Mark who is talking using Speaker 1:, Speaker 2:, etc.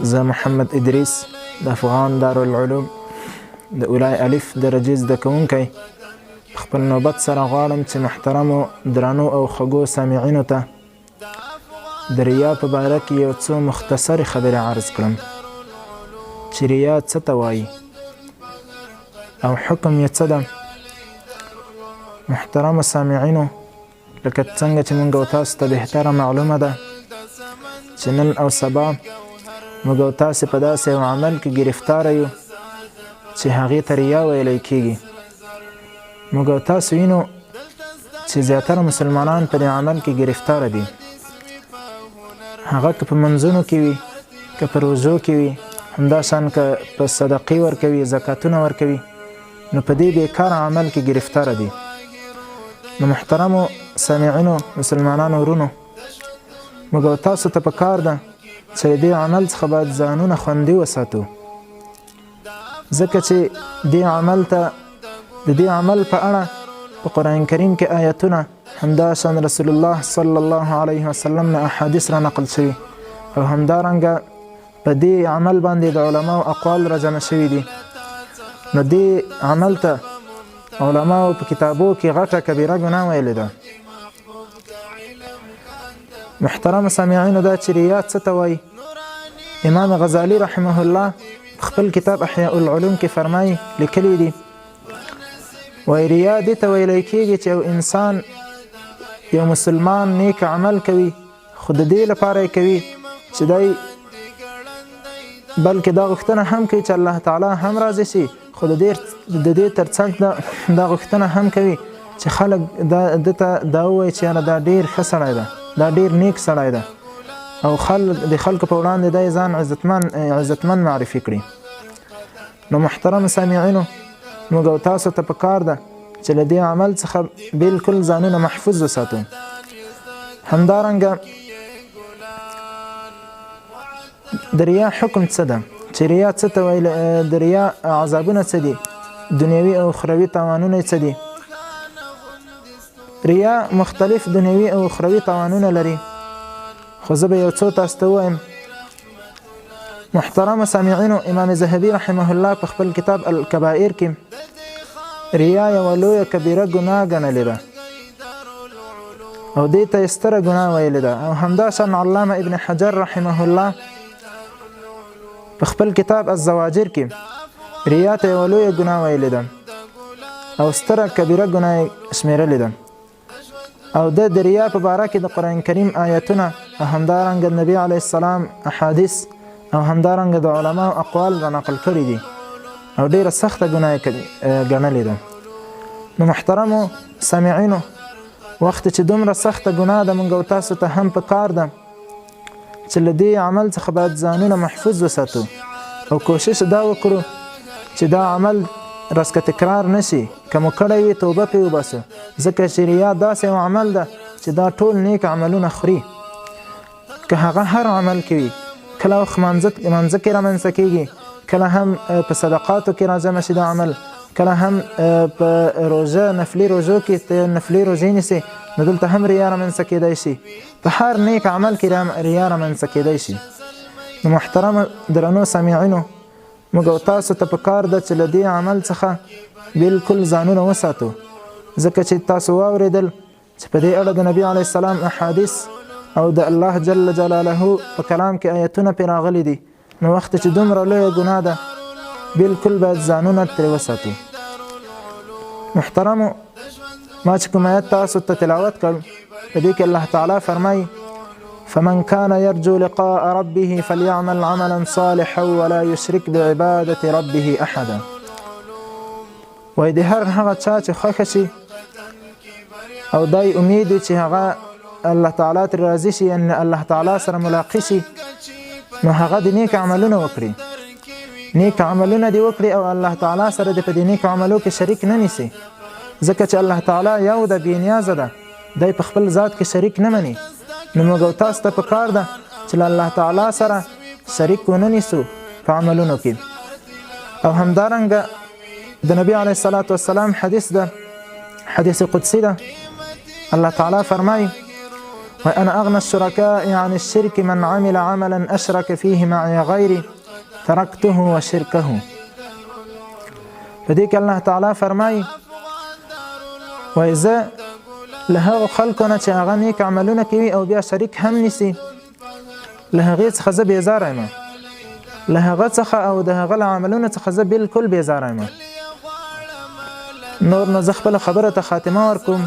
Speaker 1: زه محمد ادریس د افغان دارالعلوم د اولای الف درجې زده کوونکی په خپل نوبت سره غواړم چې محترمو درنو او خوږو سامعینو ته د ریا په باره کې یو څو مختصرې خبرې عرض کړم چې ریا څه ته وایي او حکم یې څه ده. محترمو سامعینو، لکه څنګه چې مونږ او تاسو ته بهتره معلومه ده چې نن او سبا موږ او تاسو په داسې یو عمل کې ګرفتار یو چې هغې ته ریا ویلی کېږي. موږ او تاسو وینو چې زیاتره مسلمانان په دې عمل کې ګرفتار دي، هغه که په منځونو کې وي، که په روزو کې وي، همداشان که په صدقې ورکوي، زکاتونه ورکوي، نو په دې بیکاره عمل کې ګرفتار دي. نو محترمو سامعینو، مسلمانانو ورونو، موږ او تاسو ته په کار ده چې له دې عمل څخه باید ځانونه خوندي وساتو، ځکه چې دې عمل ته د دې عمل په اړه په قرآن کریم کې آیتونه، همداشان رسول الله صلی الله علیه وسلم نه احادیث را نقل شوي او همدارنګه په دې عمل باندې د علماو اقوال را جمع شوي دي. نو دې عمل ته علماو په کتابو کې غټه کبیره ګناه ویلې ده. محترم سامعینو، دا چې ریا څه ته وایي، امام غزالی رحمه الله خپل کتاب احیاء العلوم کې فرمایي، لیکلی دي، وایي ریا دې ته ویلی کېږي چې یو انسان، یو مسلمان نیک عمل کوي، خو د دې لپاره یې کوي چې دی بلکې دا غوښتنه هم کوي چې الله تعالی هم راضي شي، خو د دې ترڅنګ دا غوښتنه هم کوي چې خلک ده ته دا ووایي چې یاره دا ډېر ښه سړی ده، دا ډېر نیک سړی ده، او خلک د خلکو په وړاندې دی ځان عزتمن معرفي کړي. نو محترم سامعینو، موږ او تاسو ته په کار ده چې له دې عمل څخه بالکل ځانونه محفوظ وساتو. همدارنګه د ریا حکم څه ده، چې ریا څه ته ویل، د ریا عذابونه څه دي، دنیوي او اخروي تاوانونه څه دي. ریا مختلف دنیوي او اخروي تاوانونه لري، خو زه به یو څو تاسو ته ووایم. محترم سامعینو، امام ذهبي رحمه الله په خپل کتاب الکبائر کې ریا یوه لویه کبیره ګناه ګڼلې ده او دې ته یې ستره ګناه ویلې ده. او همداشان علامه ابن حجر رحمه الله په خپل کتاب الزواجر کې ریا ته یوه لویه ګناه ویلې ده او ستره کبیره ګناه یې شمېرلې ده. او د ریا په باره کې د قرآن کریم آیتونه او همدارنګه نبی علیه السلام احادیث او همدارنګه د علماو اقوال را نقل کړي دي او ډېره سخته ګناه یې ګڼلې ده. نو محترمو سامعینو، وخت چې دومره سخته ګناه ده، موږ او تاسو ته هم په کار ده چې له دې عمل څخه باید ځانونه محفوظ وساتو او کوشش دا وکړو چې دا عمل راسکه تکرار نشي. که مو کړی وي توبه پرې وباسو، ځکه چې ریا داسې یو عمل ده چې دا ټول نیک عملونه خوري، که هغه هر عمل کې وي. کله وخت مانځه کې رامنځته کېږي، کله هم په صدقاتو کې راجمع شي دا عمل، کله هم په روژه نفلي روژو کې ته نفلي روژې نیسې، نو دلته هم ریا رامنځته کېدای شي. په هر نیک عمل کې ریا رامنځته کېدای شي. نو محترم درنو سامعینو، موږ او تاسو ته په کار ده چې له دې عمل څخه بالکل ځانونه وساتو، ځکه چې تاسو واورېدل چې په دې اړه د نبی علیه السلام احادیث او د الله جل جلاله په کلام کې آیتونه پرې راغلي دي. نو وخت چې دومره لویه ګناه ده، بالکل باید ځانونه ترې وساتو. محترمو، ما چې کوم آیت تاسو ته تلاوت کړ، په دې کې الله تعالی فرمایي: فمن كان يرجو لقاء ربه فليعمل عملا صالحا ولا يشرك بعبادة ربه أحدا. وایي د هر هغه چا چې خوښه شي او دای امید چې هغه الله تعالی ترې راضي شي، یعنې الله تعالی سره ملاقي شي، نو هغه د نیک عملونه وکړي، نیک عملونه دې وکړي او الله تعالی سره دې په دې نیک عملو کې شریک نه نیسي، ځکه چې الله تعالی یو ده، بې نیازه ده، دی په خپل ذات کې شریک نه مني. نو موږ او تاسو ته په کار ده چې له الله تعالی سره شریک ونه نیسو په عملونو کې. او همدارنګه د نبی علیه الصلاة والسلام حدیث ده، حدیث قدسی ده، الله تعالی فرمایي: وأنا أغنى الشركاء عن الشرك، من عمل عملا أشرك فيه معي غيري ترکته وشرکه. په دې کې الله تعالی فرمایي، وایي زه له هغو خلکو نه چې هغه نیک عملونه کوي او بیا شریک هم نیسي، له هغې څخه زه بېزاره یم، له هغه څخه او د هغه له عملونو څخه زه بالکل بېزاره یم. نور نو زه خپله خبره ته خاتمه ورکوم.